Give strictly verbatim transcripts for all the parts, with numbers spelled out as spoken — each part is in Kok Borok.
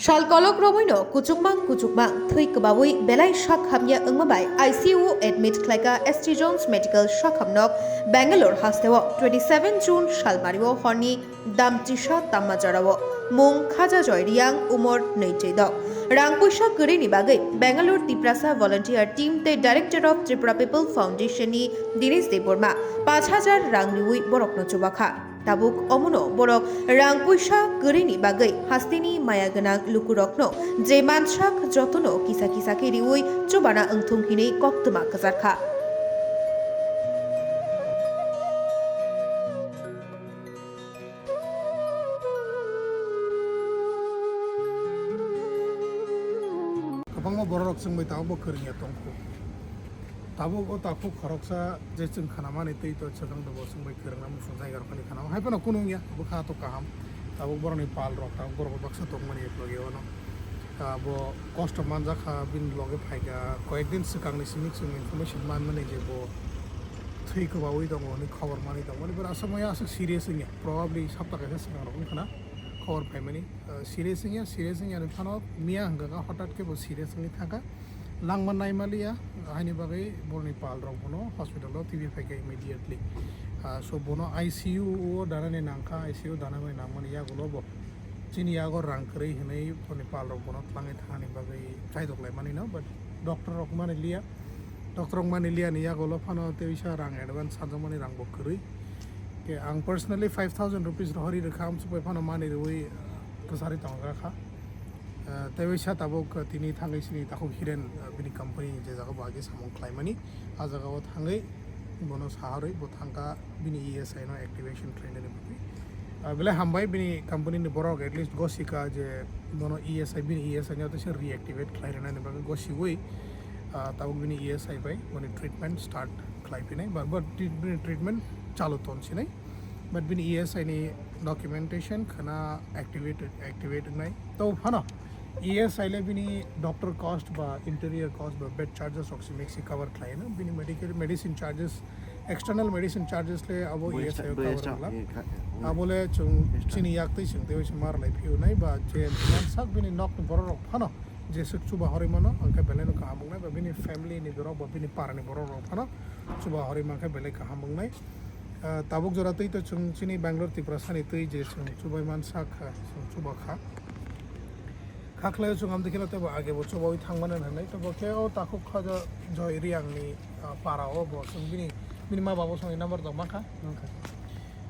Sal kolok romwi no kuchukmang kuchukmang thwi kwbawi belai sak hamya wngma bai I C U o admit khlaika S T Jones Medical Sakhamnok Bangalore hasteo twenty seven June salmario horni damchisa tamma jorao mung Khaja Joy Riang umor nwi chwidok. Rang puisa kwrwini bagwi Bangalore Tiprasa Volunteer Team tei Director of Tripura People Foundation ni Dinesh Debbarma paanch hajar rang riwi borokno chubakha. Tabuk omono borok rang puisa kwrwini bagwi hasteni maya gwnang lukurokno je mansak jotono kisa kisa khe riwi chubana wngthung hinwi koktwma kwcharkha. Kwbangma bororok chwngbai tabukbo kwrwngya tongkhu. Tabuk o takhuk khoroksa je chwng khanamani tei to swkang dobo chwngbai kwrwngna muchung jaiga rokni khanao. Hai phano kunu wngya, bwkha to kaham. Tabuk borokni pal rok, tabuk borok baksa tongmani eklogi ono. Ah, bo kosto manjakha, bini loge phaikha. Koyekdin swkangni simi chwng information manmani je bo thwi kwbaui tongo hwnwi khobor manwi tongmani. But aswk maya aswk serious wngya. Probably sapta kaisa swkang rok wngkhana khobor phaimani. Ah, serious wngya, serious wngya ni phano miya hwnkha kha hotat khe bo serious wngwi thangkha. Langma naimaliya, haini bagwi boroni pal rok bono hospital o twiwi phaikha immediately. Ah, so bono I C U o danani nangkha, I C U danani nangmani yagulo bo chini yago rang kwrwi hinwi boroni pal rok bono twlangwi thangani bagwi chaidok laimani no, but doctor rok mani liya, doctor rok mani liya ni yagulo phano tei wisa rang advance sanjakmani rang bo kwrwi. Ke ang personally five thousand rupees rohori rwkha, amsukbai phano mani rwi, ah, kwcharwi tongkha kha. Ah, tei waisa tabuk, ah, tini thangwi sini takhuk Hiren, ah, bini company je jaga bo age samung khlaimani, ah jaga o thangwi bono saharwi bo thangkha bini E S I no activation khlainani bagwi. Ah, belai hambai bini company ni borok at least gosika je bono E S I bini E S I no tesa reactivate khlai rwnani bagwi gosiwi, ah, tabuk bini E S I bai boni treatment start khlai phinai ba, ba bini treatment chalu ton sinai. But bini E S I ni documentation khana activated, activate wngnai. To phano E S I le bini doctor cost ba interior cost ba bed charges rok si mixi cover khlai no. Bini medical, medicine charges, external medicine charges le abo E S I o cover wngla. Abo le chwng chini yak twi chwng tei mar lai phiu nai ba je sak bini nok ni borok rok phano je swk chuba horwi mano, ang khe belai no kaham wngnai ba bini family ni borok ba bini para ni borok rok phano chuba horwi man khe belai kaham wngnai. Ah, tabuk jora twi to chwng chini Bangalore Tiprasa ni twi je chwng chubai man sak kha, chwng chuba kha. Kha khlai o chwng amtwi kheno teibo age bo chubaui thang mano hinwi. Teibo khe o takhuk kha jo Joy Riang ni, ah, para o bo chwng bini, bini ma babo songni number tong man kha. Mankha.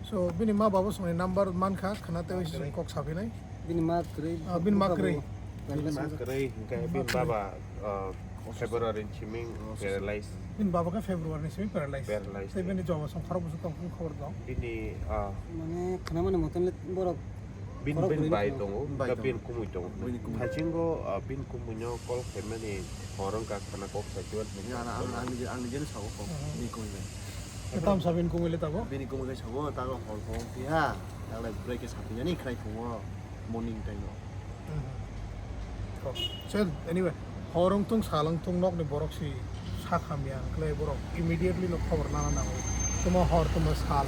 So bini ma babo songni number man kha, khna tei chwng kok saphinai. Bini ma kwrwi. Ah, bini ma kwrwi. Bini ma kwrwi, hwnkhe bini baba, ah, February ni simi paralyze. Bini baba khe February ni simi paralyze. Paralyze. Tei bini joba song khorok bwswk tong, khobor dong. Bini, ah, mane khwnamani moton le borok bini, khorok bini bwrwi bai tongo. Bai tongo, bai tongo. Bini kumui tongo. Bini kumui. Hachingo, ah, bini kumui no call khaimani horong ka khana kok sakiwan. Ya, ana, ana, ani je, ani jeni sago kok. Mhm. Bini kumui bai. Tam sabin kumui le tabo? Bini kumui khe sabo, tago hor phone phiha, tagle break khe sapinani khrai phungo morning time o. Mhm. Kok. Sel, anyway, hor wng thung, sal wng thung, nokni borok si sak hamya, khlai borok immediately no khobor nana nango. Tuma hor, tuma sal.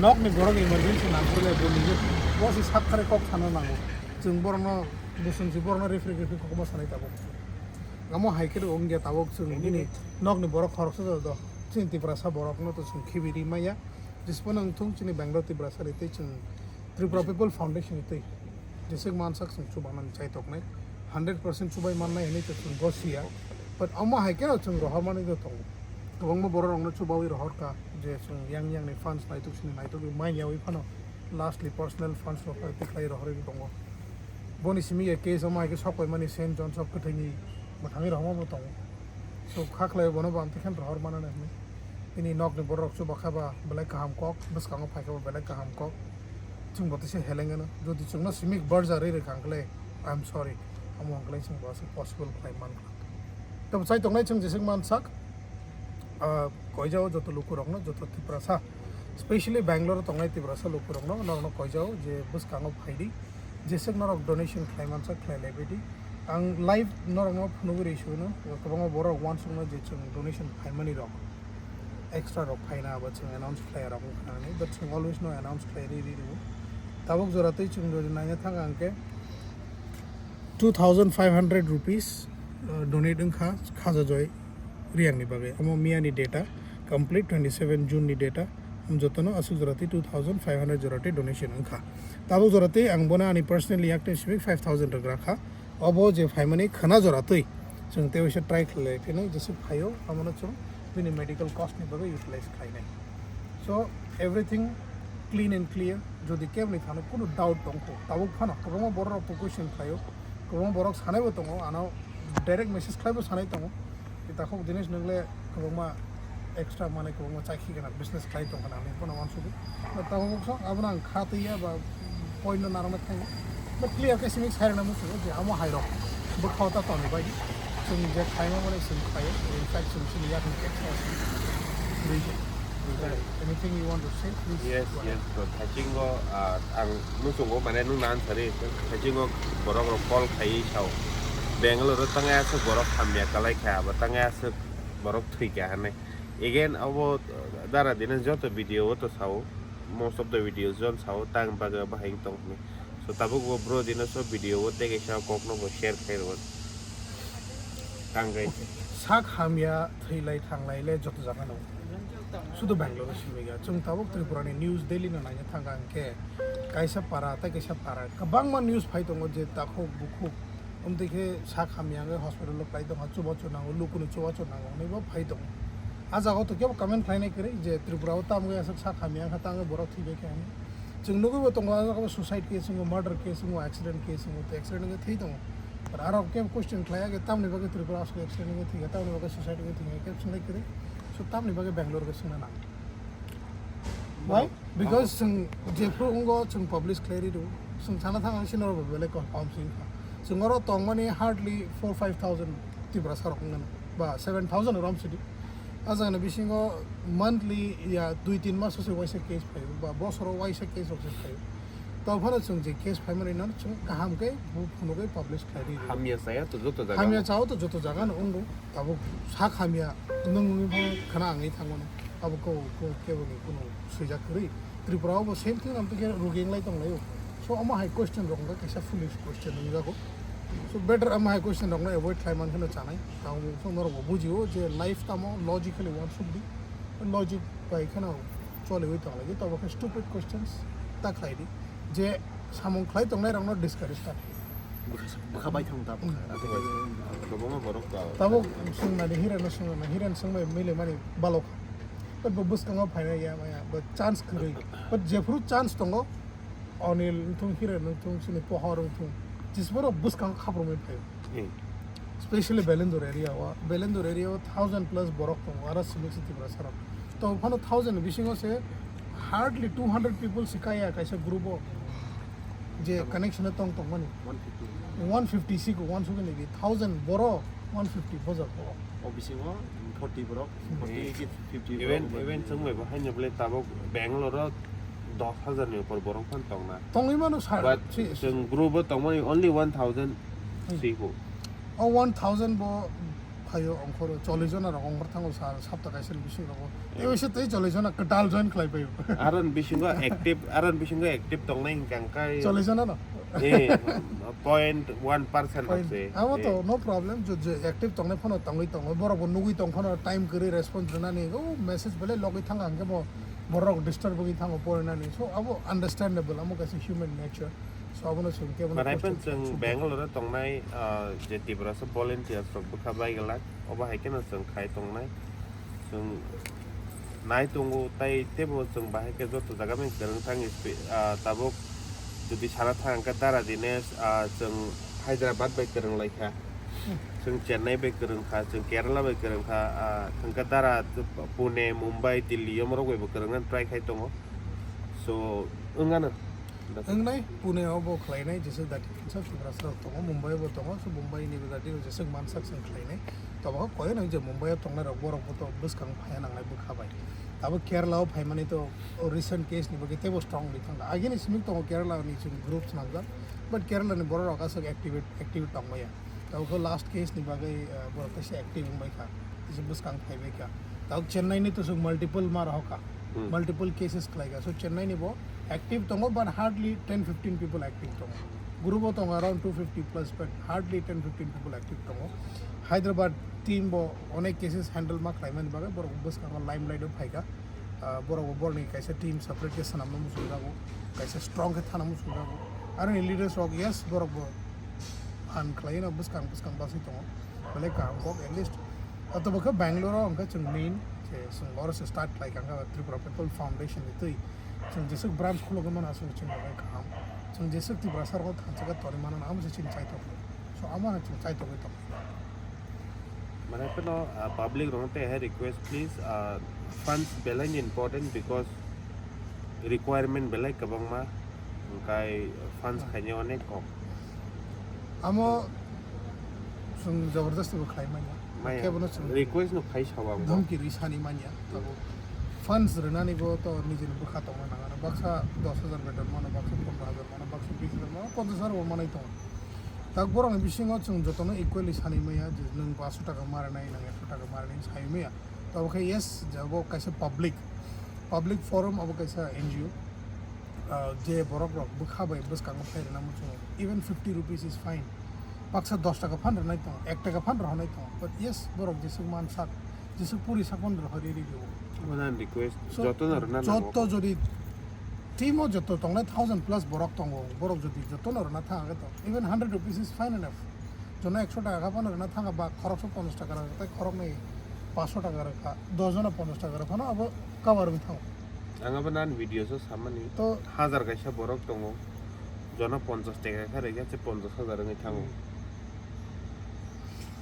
Nokni borok emergency nangkukle bo nini, bo si sak khare kok sana nango. Chwng borokno, bwswng si borokno referee, referee kokma sanai tabuk. Amo hai khe wngya tabuk chwng bini nokni borok khoroksa do. Chini Tiprasa borokno to chwng khibi ri maya. Jesphano wng thung chini Bangalore Tiprasa ni tei chwng Tripura People Foundation ni tei jeswk mansak chwng chubanani chai toknai. Hundred percent chubai mannai hinwi to chwng gosiya. But omo hai khe chwng rohormani do tongo. Kwbangma borok rokno chubaui rohor kha je chwng yang yang ni fans naituk sini naituk manya ui phano lastly personal fans rok bai tikhlai rohorwi tongo. Boni simi ya case omo hai khe sok paimani Saint John sok kwthwini mwthangwi rohorma bo tongo. So kha khlai bono bo amtwi khe rohor manani hinwi. Bini nokni borok chuba kha ba belai kaham kok, bwskango phai kha ba belai kaham kok. Chwng bo tisa heleng ano. Jodi chwngno simi barja rwi rwkha hwnkhe, I'm sorry. Amo hwnkhe chwng bo aswk possible khlai mankha. Tamo chai tongnai chwng jeswk mansak, ah, koijao joto lukurokno, joto Tiprasa, specially Bangalore tongnai Tiprasa lukurokno, norokno koijao je bwskango phaidi, jeswk norok donation khlai mansak khlai laibaidi. Ang live norokno phunugwi rwi sugwino, kwbangma borok uansukno je chwng donation phaimani rok, extra rok phaina abo chwng announce khlai rok wngkha nani, but chwng always no announce khlai rwi rwi rwo. Tabuk jora twi chwng jodi naina thang ang khe, Two thousand five hundred rupees, uh, donate wngkha Khaja Joy Reang ni bagwi. Omo miya ni data, complete twenty seven June ni data. Jotono aswk jora twi two thousand five hundred jora twi donation wngkha. Tabuk jora twi ang bono ani personally yak twi simi five thousand rwgra kha. Obo je phaimani khwna jora twi chwng tei waisa try khlai phino jeswk phaio, abono chwng bini medical cost ni bagwi utilize khlainai. So everything clean and clear. Jodi kebni thano kuno doubt tongkho, tabuk phano kwbangma borok rok question khlaio, kwbangma borok sanaibo tongo, ano direct message khlaibo sanai tongo. Takhuk jinis nwngle kwbangma extra mane kwbangma chaikhi gana business khlai tongkha nang ni bono uansukgo. Takhuk song abono ang kha twi ya ba point no narwkna thangya. But clear khe simi sai rwna muchungo je amo hai rok bwkha o ta tonwi bai di. Chwng je khlaima mani chwng khlaio, in fact chwng chini yakni extra. Anything you want to say, please. Yes, go ahead. Yes, bro. Thaisingo, ah, ang muchungo mane nwng na answer e. Thaisingo borok rok call khai sao. Bangalore o tangai aswk borok hamya kalai kha, abo tangai aswk borok thwi kha hane. Again, abo, uh, dara dine joto video o to sao. Most of the videos jon sao, tang bagwi bahai tong hwnwi. So tabuk bo bro dino so video o tei kaisa kok no bo share khai rwo. Tang gai. Sak hamya thwilai thanglai le joto jaga no. Sudu Bangalore o simi ga. Chwng tabuk Tripura ni news daily no naina thang ang khe kaisa para tei kaisa para kwbangma news phai tongo je takhuk bukhuk. Omtwi khe sak hamya wngwi hospital o klai tongkha, chubachu nango, lukuni chubachu nango hwnwi bo phai tongo. A jaga o to kebo comment khlainai kwrwi je Tripura o tamo aswk sak hamya wngkha, tamo borok thwibaikhai hwnwi. Chwng nugwi bo tongo, a jaga o suicide case wngo, murder case wngo, accident case wngo, tei accident wngwi thwi tongo. But aro kebo question khlaiya khe tamni bagwi Tripura o aswk accident wngwi thwikha, tamni bagwi suicide wngwi thwikha, kebo swngwi kwrwi. So tamni bagwi Bangalore khe swngna nango. Why? Because chwng jephru wngo chwng publish khlai rw, chwng sana thang ang sini oro belai confirm se wngkha. Chwng oro tongmani hardly four five thousand Tiprasa rok wngmano, ba seven thousand rom sidi. A jagani bisingo monthly ya dui tin mas se waisa case phaio, ba bosoro waisa case rok se phaio. Tei phano chwng je case phaimani no chwng kaham khe bu phunugwi publish khlai rw. Hamya chaya to joto jaga. Hamya chao to joto jaga no wngo. Tabuk sak hamya nwng wngwi phano khwna wngwi thangmano. Abo ko, ko kebo ni kuno swijak kwrwi. Tripura o bo same thing, amtwi khe rugi wnglai tonglaio. So omo hai question rok wngkha kaisa foolish question wngjago. So better omo hai question rok no avoid khlai man kheno chanai. Tamo so norok bo bujio je life tamo logically one should be. Logic bai kheno choliwi tonglaio. Tabo khe stupid questions ta khlai di. Je samung khlai tongnai rok no discourage ta. Bwkha bai thang ta bwkha. Kwbangma borok ta. Tabo swngnani hira no swngnani hira no swngbai mili mani balok. But bo bwskango phainai ya maya, bo chance kwrwi. But jephru chance tongo, Anil wngthung, Hiren wngthung, chini Pohor wngthung, jisboro bwskango khaprumwi phaio. Hmm. Specially Belindor area o, Belindor area o thousand plus borok tongo, aro simi se Tiprasa rok. To phano thousand ni bisingo se hardly two hundred people se kaya kaisa group o je connection o tong tongmani. One fifty. One fifty siko, one siko ni thousand borok, one fifty bojak borok. O bisingo forty borok, forty, eighty, fifty borok. Even, even chwng bai bo haino bole tabok Bangalore o dos hajar ni upor borok phan tongna. Tongwi mano sir. But si- chwng group o tongmani only one thousand Hmm. siko. O one thousand bo phaio ongkhoro, chollish jona rok ongkhor thango sir, sapta kaisa ni bising rogo. Tei waisa tei chollish jona kwtal join khlai paio. Aron bisingo active, aron bisingo active tongnai hingka hingkai. Chollish jona no? Eh, point one percent Point. Abo to no problem, je, je active tongnai phano tongwi tongo, borok bo nugwi tong phano time kwrwi response rwnani, o message belai logwi thang hangke bo borok disturb wngwi thango porinani. So abo understandable, amo kaisa human nature. So abono chwng kebo Manai phan chwng Bangalore tongnai, ah, je Tiprasa volunteers rok bwkha bai glak, obo hai kheno chwng khai tongnai. Chwng nai tongo, tai teibo chwng bahai khe joto jaga bai kwrwng thang, espe-, ah, tabuk jodi sana thang khe Dara Dinesh, ah, chwng Hyderabad bai kwrwng lai kha, chwng Chennai bai kwrwng kha, chwng Kerala bai kwrwng kha, ah, thang khe Dara Pune, Mumbai, Delhi omorok bai bo kwrwng nani try khai tongo. So, wng ano. Wngnai, Pune o bo khlainai, jesa dati kinsa Tiprasa rok tongo, Mumbai o bo tongo, so Mumbai ni dati jesa mansak seng khlainai. Tabuk koi nang je Mumbai o tongnai rok, borok bo to bwskang phaiya nangnai bwkha bai. Tabuk Kerala o phaimani to recent case ni bagwi teibo strong ri thangkha. Agini simi tongo Kerala ni chini groups nangjak, but Kerala ni borok rok aswk active, active tongmaya. Tabuk last case ni bagwi, uh, borok kaisa active wngbai kha, kisa bwskang phaibai kha. Tabuk Chennai ni to chwng multiple ma rohor kha, Hmm. multiple cases khlai kha. So Chennai ni bo active tongo, but hardly ten fifteen people active tongo. Group o tongo around two fifty plus, but hardly ten fifteen people active tongo. Hyderabad team bo onek cases handle ma khlaimani bagwi borok bwskango limelight o phaikha. Ah, borok bo borni kaisa team separate khe swnamna muchungjago, kaisa strong khe thana muchungjago. Aroni leaders rok, yes, borok bo phan khlaino bwskang bwskang basui tongo. Belai kaham kok, at least. Atobo khe Bangalore o hwnkhe chwng main, je chwng oro se start khlai kha, hwnkhe Tripura People Foundation ni twi. Chwng jeswk branch khulogwi mano aswk chwng bai kaham. Chwng jeswk Tiprasa rok thansa khe tonwi mano, amo se chini chaitok. So amo no chwng chaitogwi tong. Mane kheno, ah, public rok tei hai request, please, ah, funds belai ni important because requirement belai kwbangma, hwnkhe funds khaina onek kok. Amo chwng jabardasti bo khlai manya. Maya. Khe bono chwng request no khai sawa ang bo. Dhamki ri sani manya. Tabo funds rwnani bo to nijini bwkha tongna nang. Baksa dos hajar beton mano, baksa pondro hajar mano, baksa bis hajar mano, ponchash hajar bo manai tongo. Tak borokni bisingo chwng jotono equally sani maya, je nwng paanch sho taka ma rwnai, nwng ekso taka ma rwnai sai maya. Tabo khe yes, jabo kaisa public, public forum abo kaisa N G O. Ah, je borok rok bwkha bai bwskango phai rwna muchungo, even fifty rupees is fine. Baksa dos taka phan rwnai tongo, ek taka phan rwnai tongo, but yes, borok jeswk man sak, jeswk puri sak phan rwhai riri rwo. Abo nang request, so, jotono rwna nango. Joto jodi team o joto tongnai thousand plus borok tongo, borok jodi jotono rwna thang khe to, even hundred rupees is fine enough. Jono ekso taka phano rwna thang ba khoroksa ponchash taka rwkha, tei khoroknwi paanch sho taka rwkha, dos jono ponchash taka rwkha phano abo cover wngwi thango. Ang abo nan video so samani. To hajar kaisa borok tongo. Jono ponchash taka kha rwkha se ponchash hajar wngwi thango. Hmm.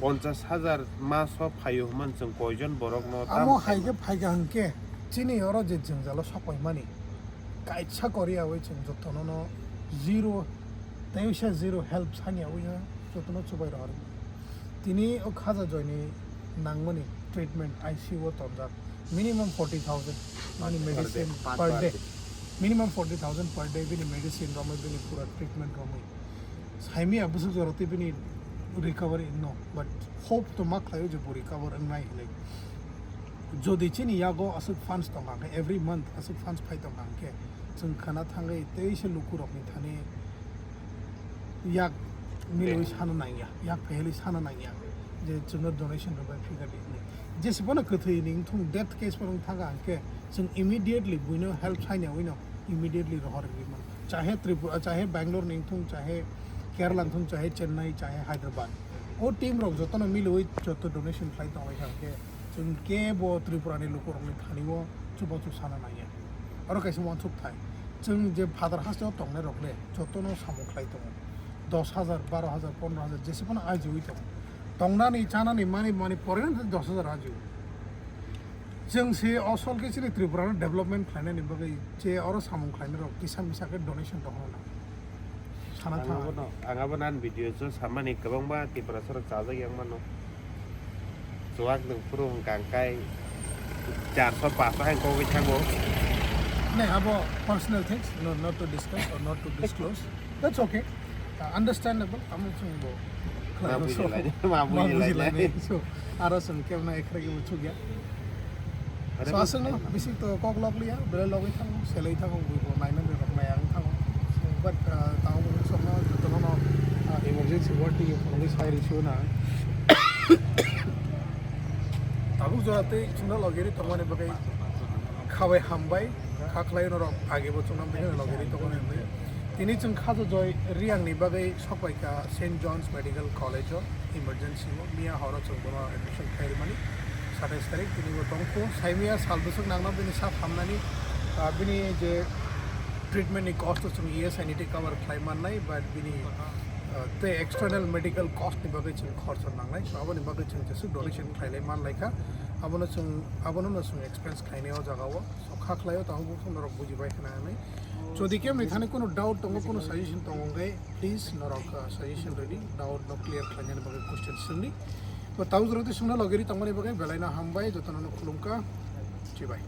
Ponchash hajar maso phaio hwnmani chwng koijon borokno amo tamo hai khe phaikha hwnkhe chini oro je jwngjalo sokoimani kaisa koriyawi chwng jotono no zero tei uisa zero help saniyawi jotono chubai rohor. Tini o Khaja Joini nangmani treatment I C U o tonjak minimum forty thousand mani per day, medicine per day. Minimum forty thousand per day bini medicine romwi bini pura treatment romwi. Saimia bwswk jora tei bini recovery no, but hope to ma khlaio je bo recover wngnai hinwi. Jodi chini yago aswk funds tongkha hwnkhe, every month aswk funds phai tongkha hwnkhe, chwng khana thangwi tei se lukurokni thani yak milwi sana nangya, yak phehelwi sana nangya je chwngno donation rwbai phikha di hinwi. Jesebono kwthwi ni wngthung, death case phano wngthangkha hwnkhe chwng immediately buino help sainya wino immediately rohor rwgwi mano. Chahe Tripura, chahe Bangalore ni wngthung, chahe Kerala wngthung, chahe Chennai, chahe Hyderabad. O team rok jotono milwi joto donation khlai tonglaikha hwnkhe chwng kebo Tripura ni lukurokni thani o chubachu sana nangya. Oro kaisa uansuk thai. Chwng je phatar hasteo tongnai rok le jotono samung khlai tongo. Dos hajar, baro hajar, pondro hajar, jese phano ajiwi tongo. Tongnani, chanani, mani, mani, pore dos hajar ajiwi. Chwng se osol khe chini Tripura no development khlainani bagwi je oro samung khlainai rok kisa misa khe donation tongna. Sana ang thang. Abono, ang abo nan video so samani kwbangma Tiprasa rok chajak yang mano. Chuwak nwng phuru hwnkha hwnkhe charso paso hai kogwi thango. Ne, abo personal things, no, not to discuss or not to disclose. That's okay. Uh, understandable. Amo chwng bo. Ma bujilainai, ma bujilainai. So, aro chwng kebo na ekhra kebo chukya. So, aswkno bising to kok lok liya, belai logwi thango, selai thango, bui bo nainani rok nai ang thango. So, but, uh, tamo bwswkno jotono, uh, emergency ward twi phunugwi sai rw sio na. Tabuk jora tei chwngno logiri tongmani bagwi khabai hambai, kha khlai norok age bo chwngno bihino logiri tongmani bagwi. Tini chwng Khaja Joy Riyangni bagwi sokpaikha Saint John's Medical College o emergency o. Miya horo chwng bono admission khairwmani satais tarik tini bo tongkho. Saimiya sal bwswk nangno bini sak hamnani, ah, bini je treatment ni cost o chwng E S I ni tei cover khlai mannai, but bini, ah, tei external medical cost ni bagwi chwng khorcho nangnai. So aboni bagwi chwng jeswk donation khlailai manlaikha. Abono chwng, abono no chwng expense khlainai o jaga o. So kha khlai o tabuk norok bujibai khna hinwi. Jodi kemni thani kono doubt tongo, kono suggestion tongo hwnkhe, please norok, uh, suggestion rwdi, doubt no clear khlainani bagwi question swngdi. Bo tabuk jora tei swngna logiri tongmani bagwi belai no hambai, jotono no khulumkha, chibai.